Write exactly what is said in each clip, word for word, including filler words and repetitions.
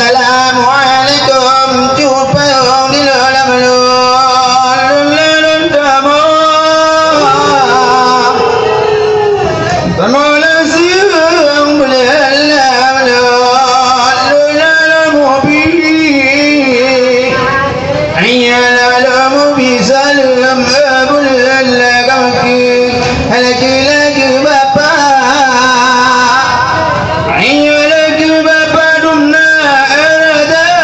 Assalamualaikum, cupayong di dalam lôn, lôn, lôn, lôn, tamong. Tamong langsung buleuen lam lôn, lôn, lôn, lôn, mubi. Iya lalu mubi saleuem, eh, buleuen lagak keu, lagak, lagak bapak. Iya lagak bapak dumna, eh, rada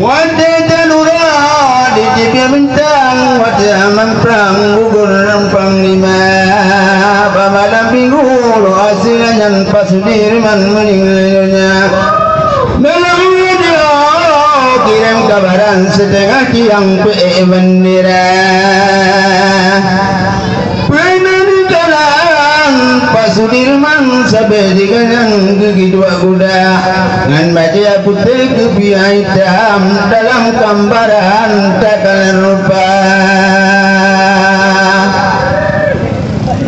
Watèe tanura di Cibèe Bintang, watèe aman prang gugur lam panglima. Bak malam minggu lôn asèe nyan Pak Sudirman meuninggai donya. Dalam video kirém kabaran siteungoh tiang peuék bendera. Peunan jalan Pak Sudirman sabé jiganyan geugi dua kuda, ngon bajèe putéh keupiah itam dalam gambaran takalon rupa.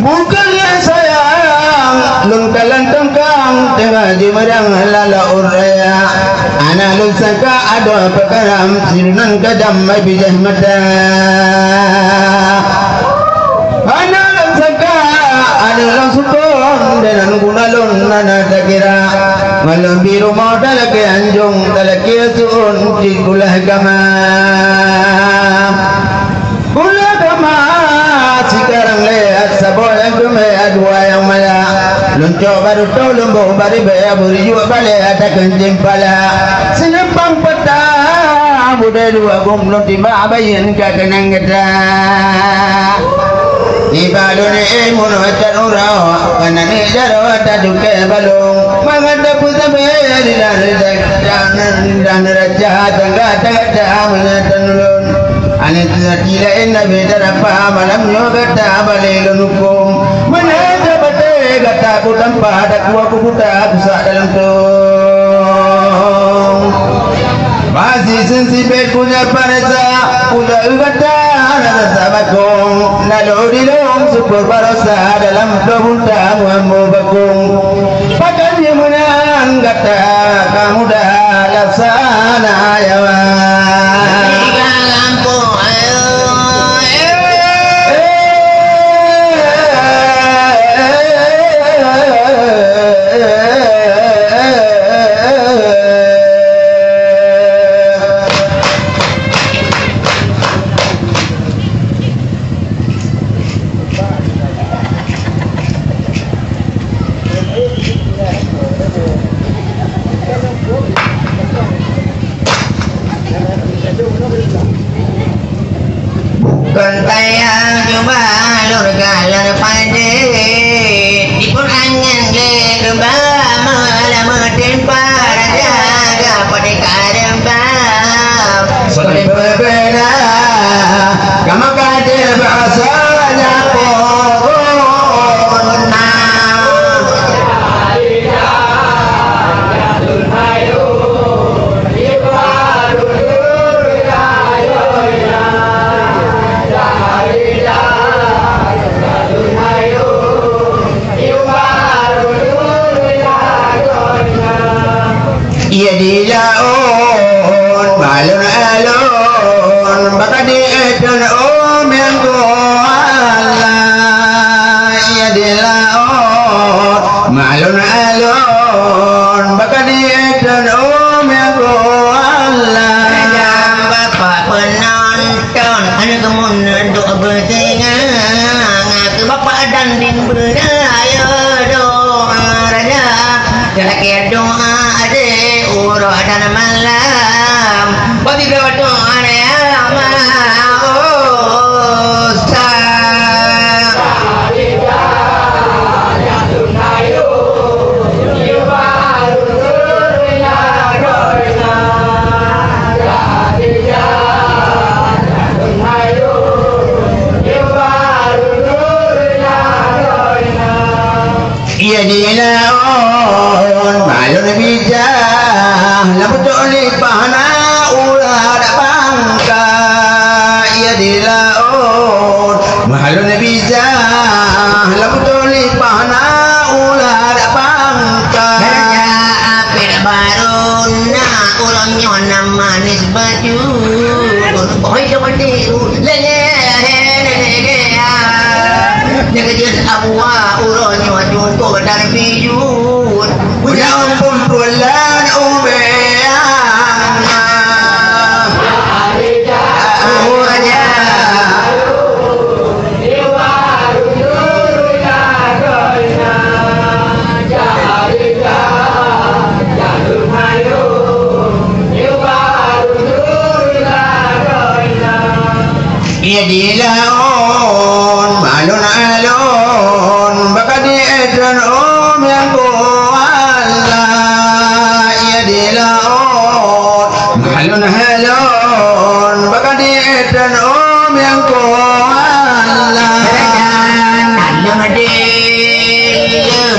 Bukon nyang sayang lôn kalon tongkang teungoh jimeurang lam laôt raya. Hana lôn sangka adoe peukaram sinan kadam mabijéh mata. Deungon guna lôn hana takira, ngon lôn bi rumoh talakée anjong, talakée su'on cit kulah gama. Kulah gama sikarang lé, saboh nyang teumé dua nyang mala. Lôn cok baro toh lôn boh bari bée, beurijok balée ata keuncing pala. Seuneupang peta budai dua gom lôn timbak bayeuen ka keunong gata. Nibak lôn éh meunoe that uroe, kana ni jaroe that cukée balong. Mangat tapeusamé di dan dan dan raja tangga tangga meunatan lôn. Aneuk laki laén nabi tarapa malam nyoe gata balée lôn huköm. Meunan sabaté gata kutampa, dakua kubuta kusak dalam tong. Masih sensibet punya parasa, udah gata rasa bakong. Nalo di lom super parasa dalam kebunta muambo bakong. Pakan nyang meunan gata kamu dah laksana yawa. Bukon tayang cuba lurga lur padé, dipun angén lé geuba malam meutimpa raja gapa di kareuba. Seperti berbeda, kamu kadir bahasa nyapo guna. Iya di laôt malon alon, baka di edon ôm nyang kuala. Iya di laôt malon alon, baka di edon ôm nyang kuala. Bapak penonton, aneuk geumeuneuk dok beusinga, ngak bapak dan din beuna, ayo doa raja. Talakée doa adé uroe dan malam. Bagi doa doa ya ma ustaz. Iya di laôt malon bijah, lam beutôi lipah na ulat bangka. Iya di laôt malon bijah, lam beutôi lipah na ulat bangka. Raja apit baru na uroe nyoe na manis baju. Boh itu mandi. Nyang keujeut Abu Wa uroe nyoe jungkok dan bijut. Udah ampun pulan ubeang. Oh, raja. Iya di laôt malon alon, baka di edon ôm nyang kuala. Iya di laôt malon alon, baka di edon ôm nyang kuala. Alon di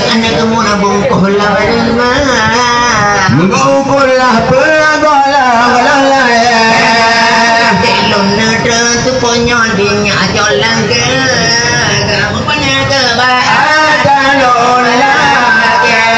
aneuk muda bungkôh lam rumah. Meugoe ukoe lah peue gohlom-gohlom laén. Lôn neutreun teupeunyoe di nyak cok langkée. Kamu pernah ke ba-, ata lôn lakée.